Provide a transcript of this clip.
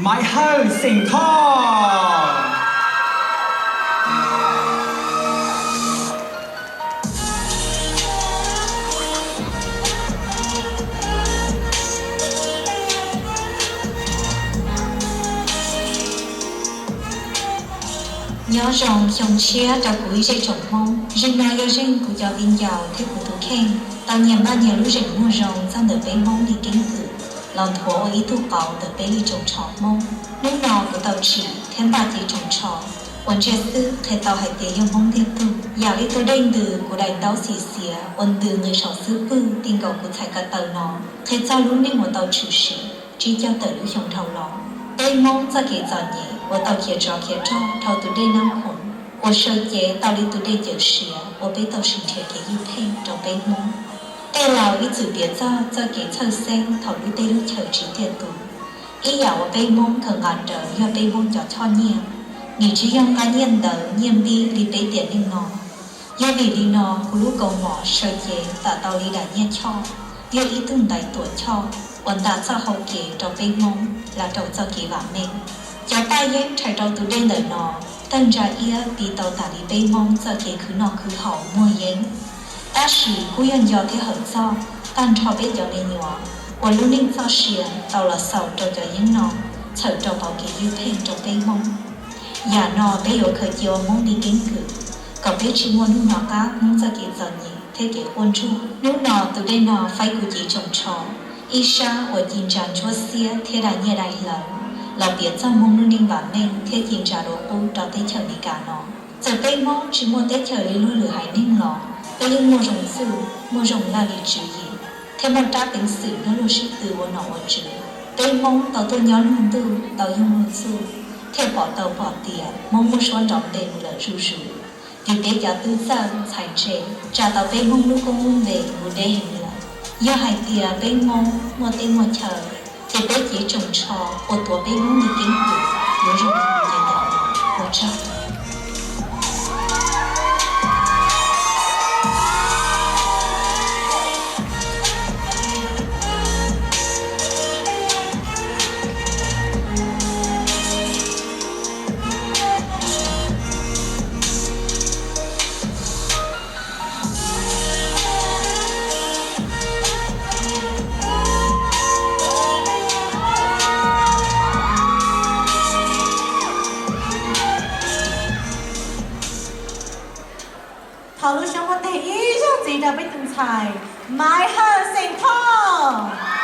Maiv Hawj xeem Thoj. Nyob zoo xyoo tshiab rau kuv ib zej tsoom Hmoob. Zeej no yog zeej kuv cov viv ncaus thiab kuv tus kheej tau nyias npaj nyias lub zeem muag zoo txog ntawm peb Hmoob li keeb kwm los nthuav ua ib tug qauv ntawm peb li tsoom tsho Hmoob. Hnub no kuv tau tsim thiab npaj cev tsoom tsho uas ntsia xwb qhia tau hais tias yog Hmoob ntiag tug. Yam li tus dej ntws kuv daim ntaub xim xiav uas ntws nqis saum xub pwg ti nkaus kuv txhais ko taw no, qhia txog lub neej uas tau tshwm sim tsib caug tawm lub xyoo dhau los. Peb Hmoob txoj kev txom nyem uas tau khiav tsov khiav rog dhau tus dej Nab Khoom uas sawv cev tau li tus dej cawm siav uas peb tau sis nrhiav kev ywj pheej rau peb Hmoob. Tej laus ib txwm piav txog txoj kev txhawj xeeb thaum lub teb lub chaw tsis tiaj tus. Ib yam uas peb Hmoob khaws nqa rawv yog peb Hmoob cov choj nyiaj, nim tsis yog nqa nyiaj ntawv nyiaj npib li peb tiam neej no. Yog vim li no kuv lub kaus mom sawv cev tam tau li daim nyiaj choj, yog ib tug ntaiv tuam choj uas nta txoj hau kev rau peb Hmoob los rau txoj kev vam meej. Cov paj yeeb rhais rau tus dej ntawm no tawg ntsa iab piv tau tas li peb Hmoob txoj kev khwv noj khwv haus muag yeeb. Tab sis kuj yog nco thiab hawm txog tag nrho peb cov me nyuam uas lub neej txoj sia tau los xaus rau cov yeeb no txhawm rau pauv kev ywj pheej rau peb Hmoob. Yam no peb yuav khaws cia ua Hmoob li keeb kwm kom peb tsis muaj hnub hnov qab Hmoob txoj kev txom nyem thiab kev quaj ntsuag. Hnub no tus dej no faib kuv cev tsoom tsho, ib sab uas ci ntsa ntsuab xiab thiab dai nyiaj dai hlaws los piav txog Hmoob lub neej vam meej thiab ci ntsa dua qub rau teb chaws Amelikas no. Txawm peb Hmoob tsis muaj teb chaws li luag lwm haiv neeg los peb yeej muaj zoo txuj, muaj zoo laj lim tswv yim, thiab muaj rab peev xwm nyob luag sib tw ua nom ua tswv. Peb Hmoob tau tuaj nyob luag ntuj, tau yoog luag txuj, thiaj pom tau pom tias Hmoob muaj suab nrov npe mus lawm zuj zus. Vim peb cov tub txawj ntxhais ntse tsa tau peb Hmoob lub koob lub npe mus deb heev lawm. Yog hais tias peb Hmoob muaj teb muaj chaw, ces peb cev tsoom tsho uas tuav peb Hmoob li keeb kwm yuav zoo li kuv cev ntawm no. Ua tsaug. Thov lub suab npuaj teg ib zaug ntxiv rau peb tus ntxhais Maiv Hawj xeem Thoj.